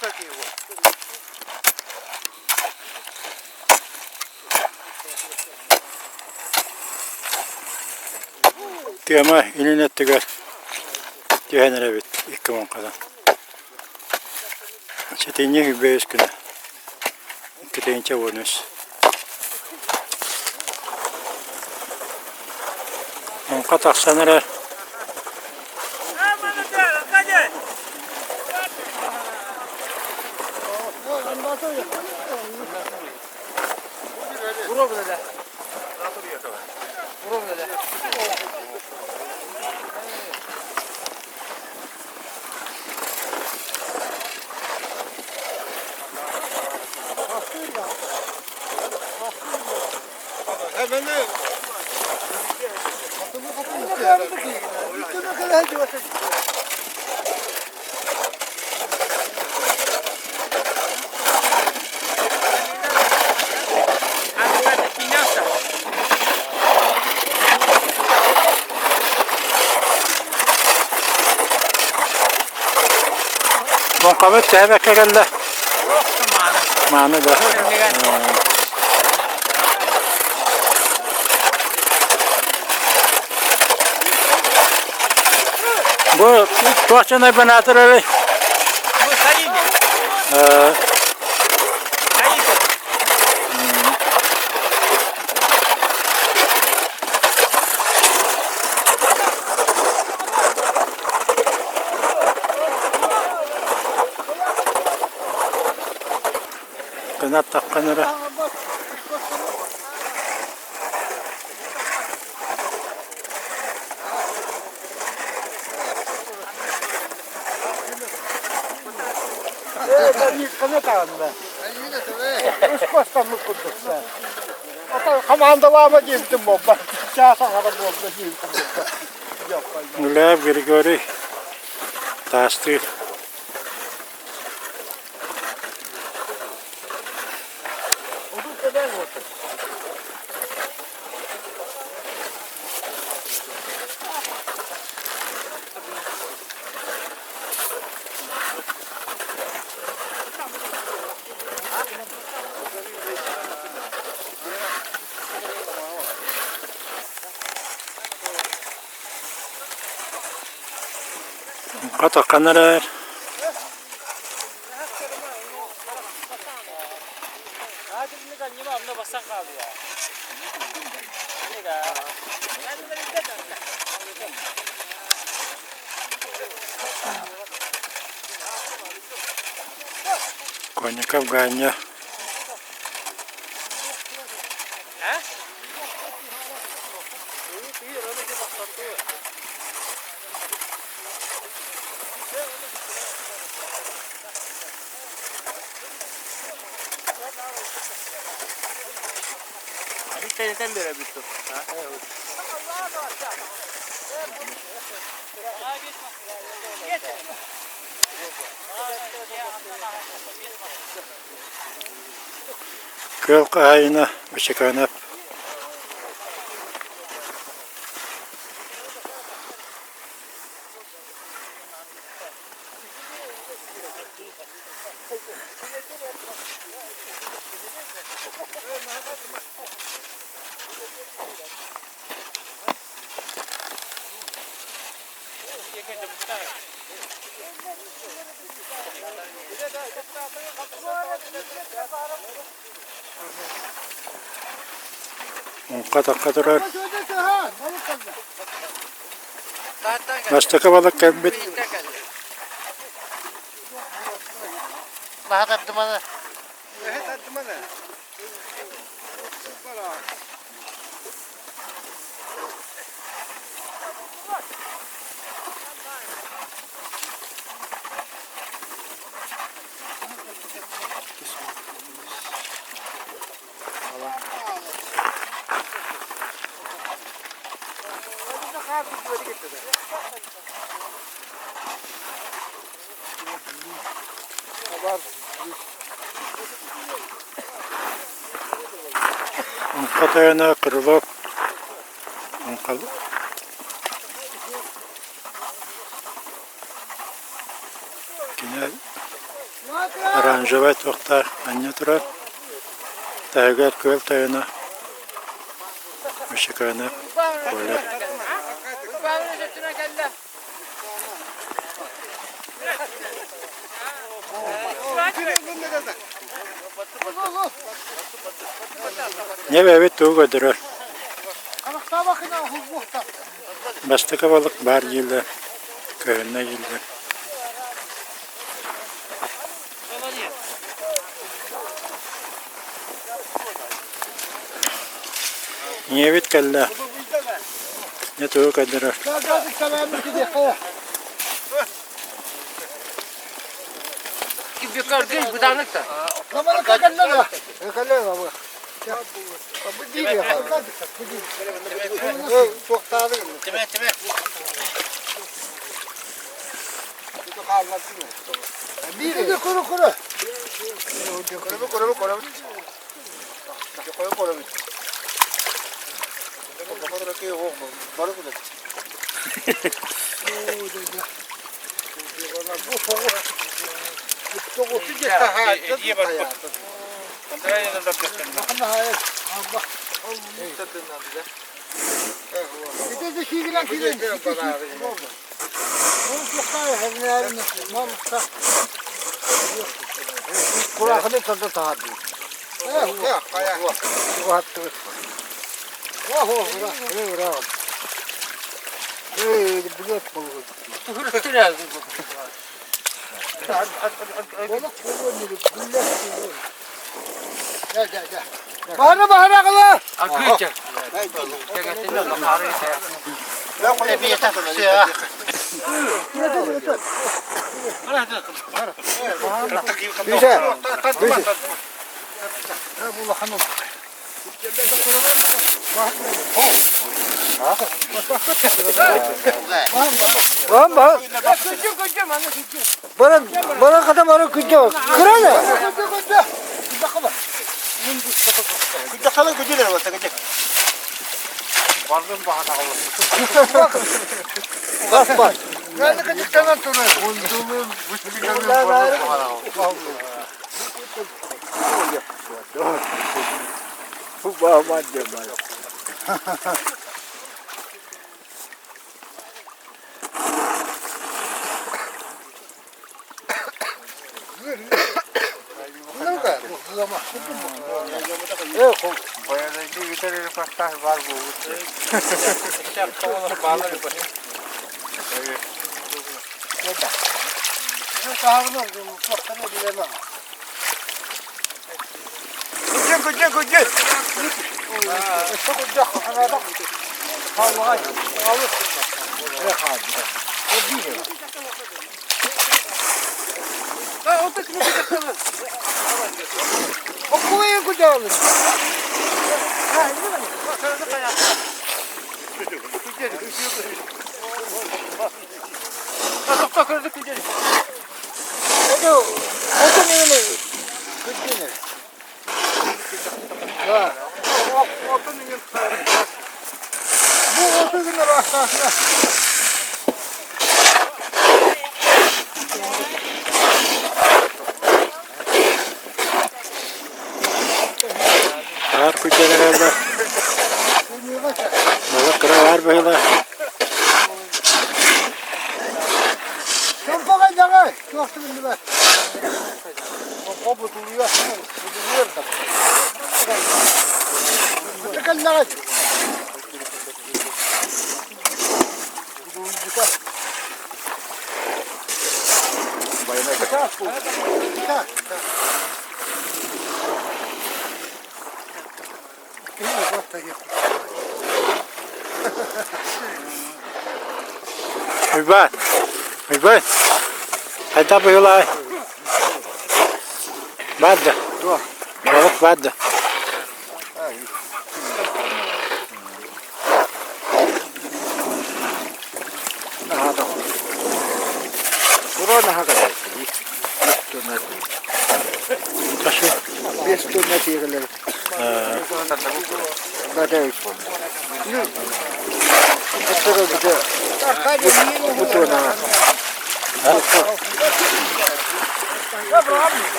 Тыама илин өттүгэр түһэн эрэбит икки муҥханан. Сэтинньи үс күнэ 2013. Муҥха тахсан эрэр. Муҥхабыт төһө бэккэ кэллэ? Мааны да. Бу туох дьоной банаатыр эрэй? Бу Саине. Саита. Кынат таххан эрэ. Хамаандалаама диэбитим буолба. Чаас аҥара буолла диэбитим буолба. Гуляев Григорий таастыыр. Хатаххан эрэр. Конников Ганя. Күөл хаһаайына Бычыкаанап. Муҥха-такка турар. Бастакы балык кэлбит. Муҥха тойоно Крылов кини Оранжевай туохтаах анньа турар. Таһыгар күөл тойоно Мышыканов Коля. Не бэбит тугу көрдөрөр? Бастакы балык баар дииллэр, көһүннэ дииллэр. Ийэбит кэллэ. Дьэ тугу көрдөрөр? Аар күтэрэ Балык кыра баар быһыылаах. Уйбаан, Уйбаан, хайдах быһыылааҕый? Баар да? Балык баар да?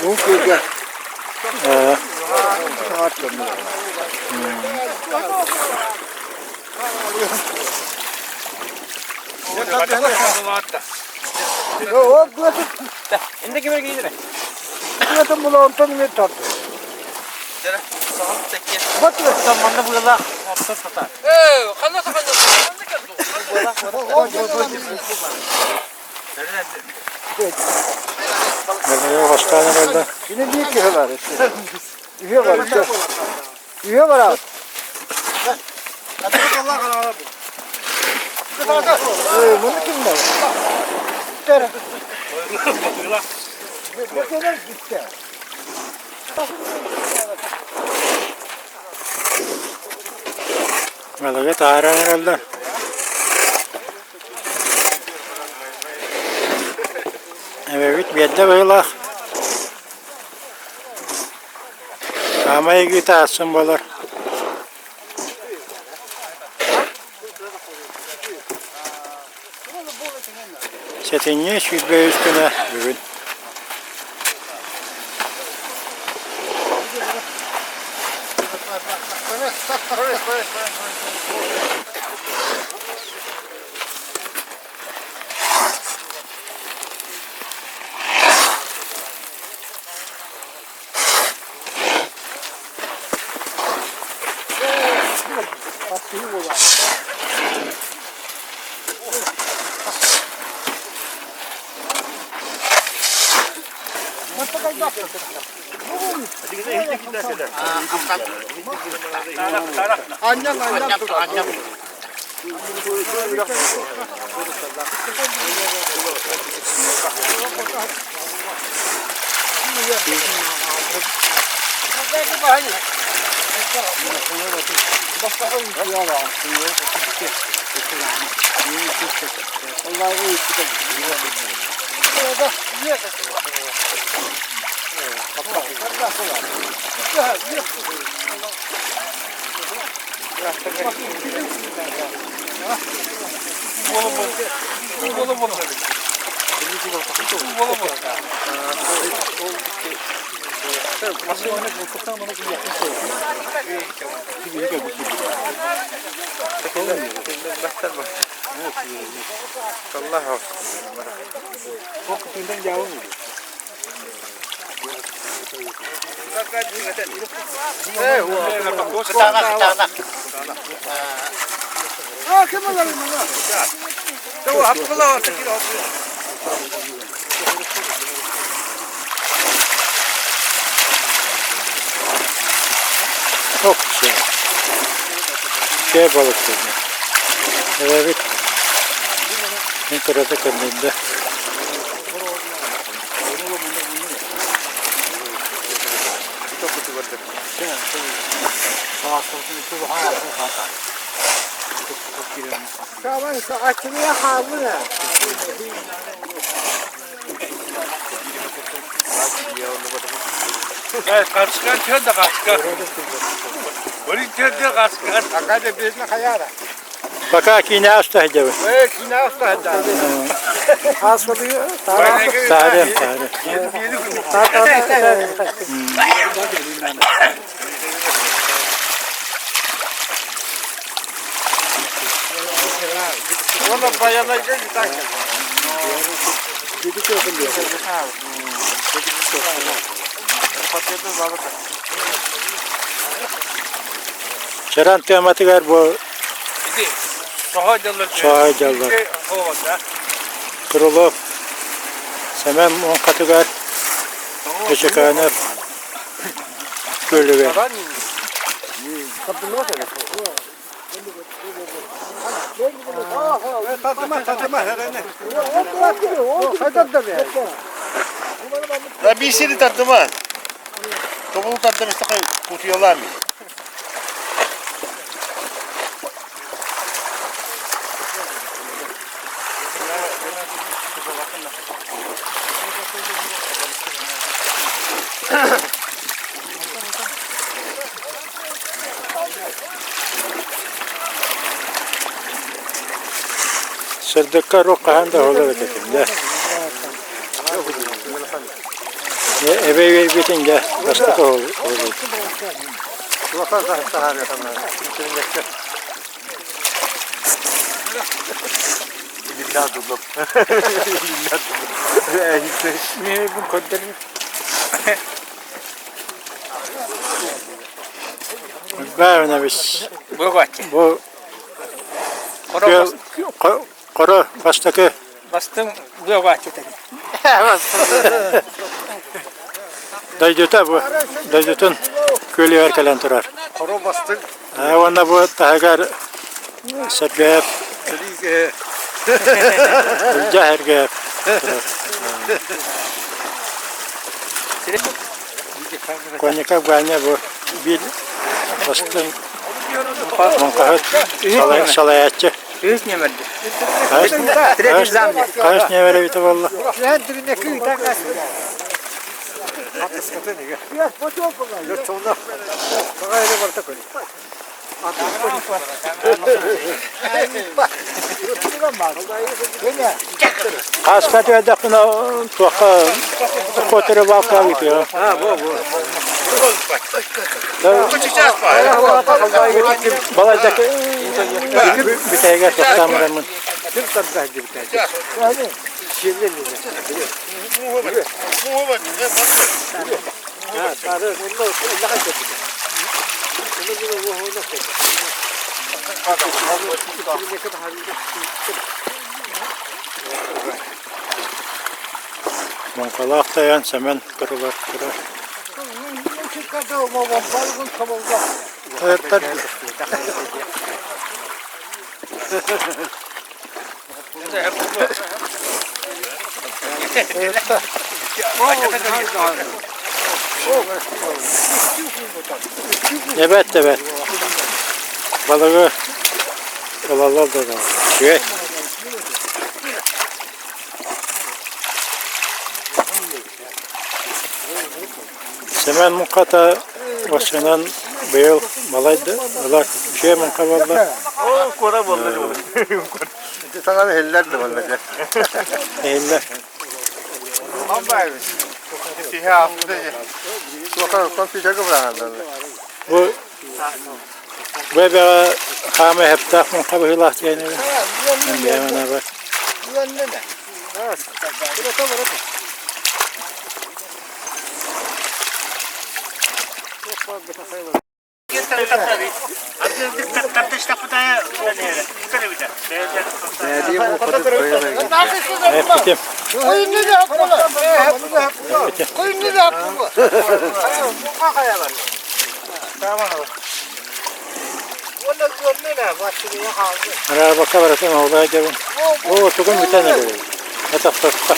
Уу күөлгэ Бастаан эрэллэр. Кини биир киһи бар. Үһүө бар. Үһүө бар. Муну ким бар? Gitti. Балыгы таһааран эрэллэр. Эбэбит биэрдэ быһыылаах. Хаамай ыгыыта аассын буолар. Сэтинньи 123 күнэ бүгүн. Çok güzel. Şey balık dedi. Evet. Yukarıda kendinde. Пока киинэ уста сылдьабын. Таарыам, таарыам. Чаран тыаматыгар бу Соһо дьаллар. Крылов Сэмэн муҥхатыгар Өчөкөөнөп күөлүгэр. Биисини тардыма. Тобулу тардымыстака кутуялаами. Сырдыкка рук хаһан да уһулар этим дьэ. Дьэ эбэ үөйбүтүн дьэ бастакы уһулуу. Баавынабыс бу Хоро бастакы Бастыҥ быабааччыта. Дойдута бу дойдутун күөлүгэр кэлэн турар. Хоро бастыҥ. Уонна бу таһыгар Сэргээп Илдьэ Сэргээп турар. Конников Ганя бу биир бастыҥ муҥхаһыт салайааччы. Үс нөмөрдө. Третий зам. Хаһыс нөмөр эбитэ буолла? Хааска түһэрдэхпинэ туохха котеры баалкаҕа ыытыаҕым. Балайда бүтэйгэ тохтоон бараммын. Муҥхалаах тайаан Сэмэн кырылар турар. Тойоттор Эбэт эбэт балыгы ылаллар да үчүгэй Сэмэн муҥхата оччонон быйыл балайда ылар үчүгэй муҥха буолла. Оо, куора буолла дьэ. Ити саҥаны иһиллэр да буолла дьэ. Иһиллэр. Киһи ааспыта дьэ. Суоха компьютерга быраҕаллар. Бу бу эбэҕэ хаама эһэптээх муҥха быһыылаах диэн эбит. Мин бэйэм анаабар. Эппитим. Араарбакка барытын оҕолоо дьабын. Оо, тугун бүтэн эрэр. Атахтатта.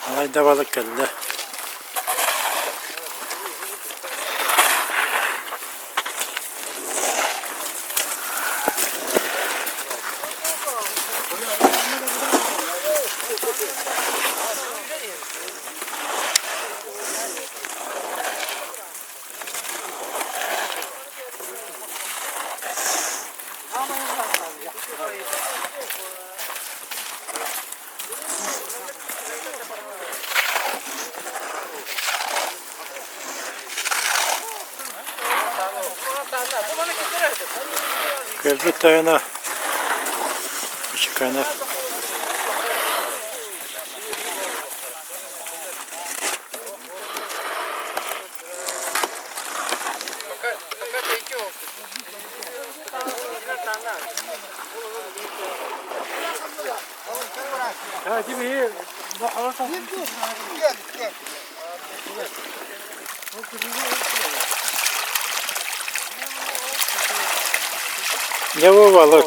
Алайда балык кэллэ. Кэлбит тайана Чеканов. Дьэ бу балык.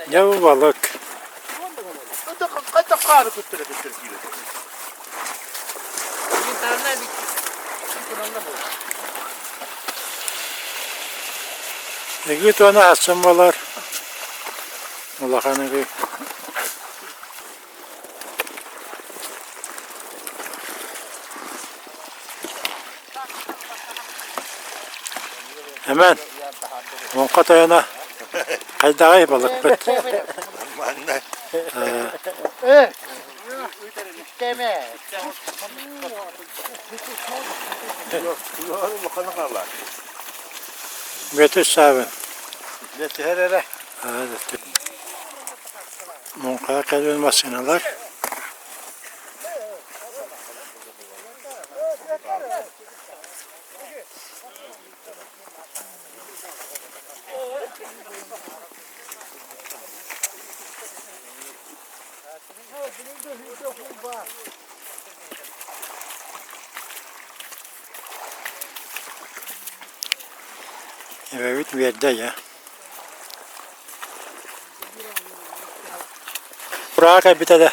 Дьэ бу балык. Ыгыы туона ахсын буолар. Улахан ыгыы. Сэмэн, муҥха тойоно хайдаҕый балыкпыт? Манна Бүөтүс Саабын. Түһэр эрэ. Муҥхаҕа кэлбит массыыналар. Эбэбит үөрдэ дьэ. Кураа кэлбитэ да.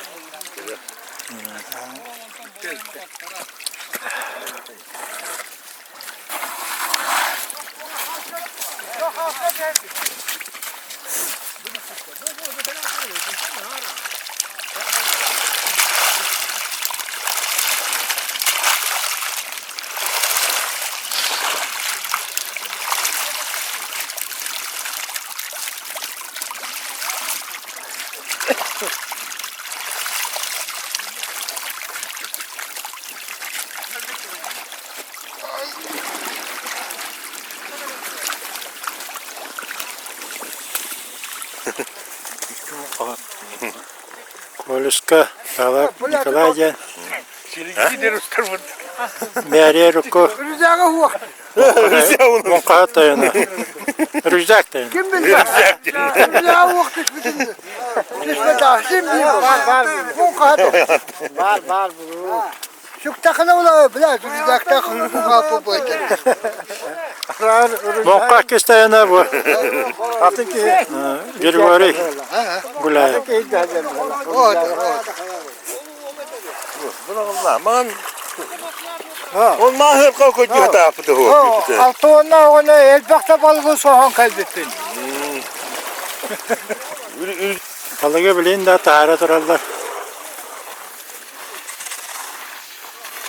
Колюска Николай диэн Мээрия рукку Муҥхаһыт тойоно. Рюкзак тойоно. Ким билбэт? Рюкзак уох түспүтүн түспэтэх ким билбэт? Муҥхаһыт. Бар бар бу. Сүктэххинэ була бля рюкзактаах муҥха буойда. Муҥха иккис тойоно бу. Атын киһи. Григорий Гуляев. Вот, вот. Маған Ол маахыр қойды таапыты Алтуонна оҕону элбэхтэ балыгы соһон кэлбиппин. Балыгы билин да таһаара тураллар.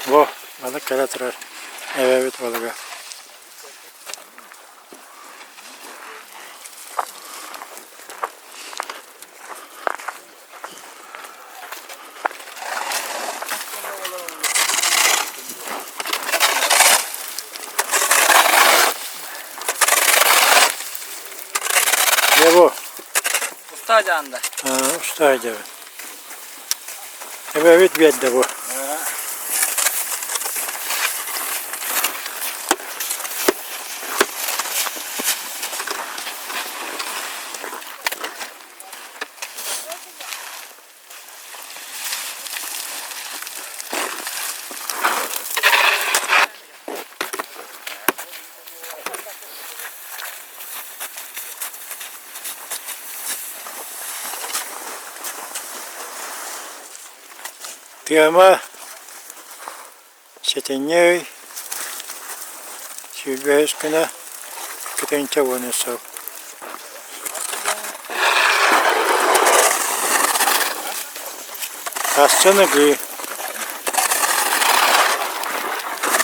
Бу балык кэлэ турар. Эбэбит балыга. Не бу? Usta canında. Usta диэбит. Эбэбит биэрдэ бу. Тыама сэтинньи ый сүүрбэһис күнэ кытынча уон сыл. Сарсын ыгыы.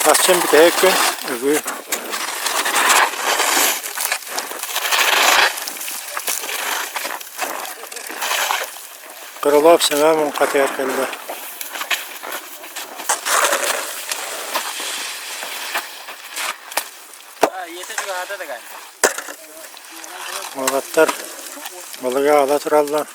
Сарсын бүтэһик күн ыгыы. Крылов Семен муҥхатыгар кэллэ. Уолаттар балыгы ала тураллар.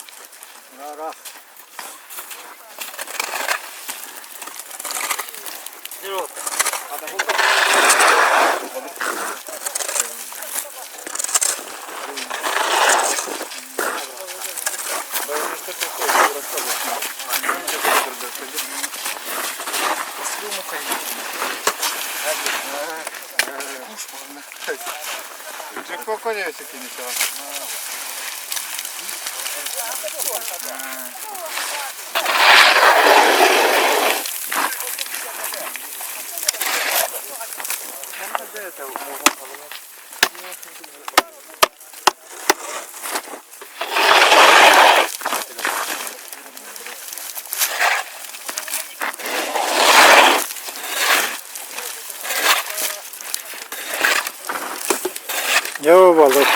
Дьэ балык.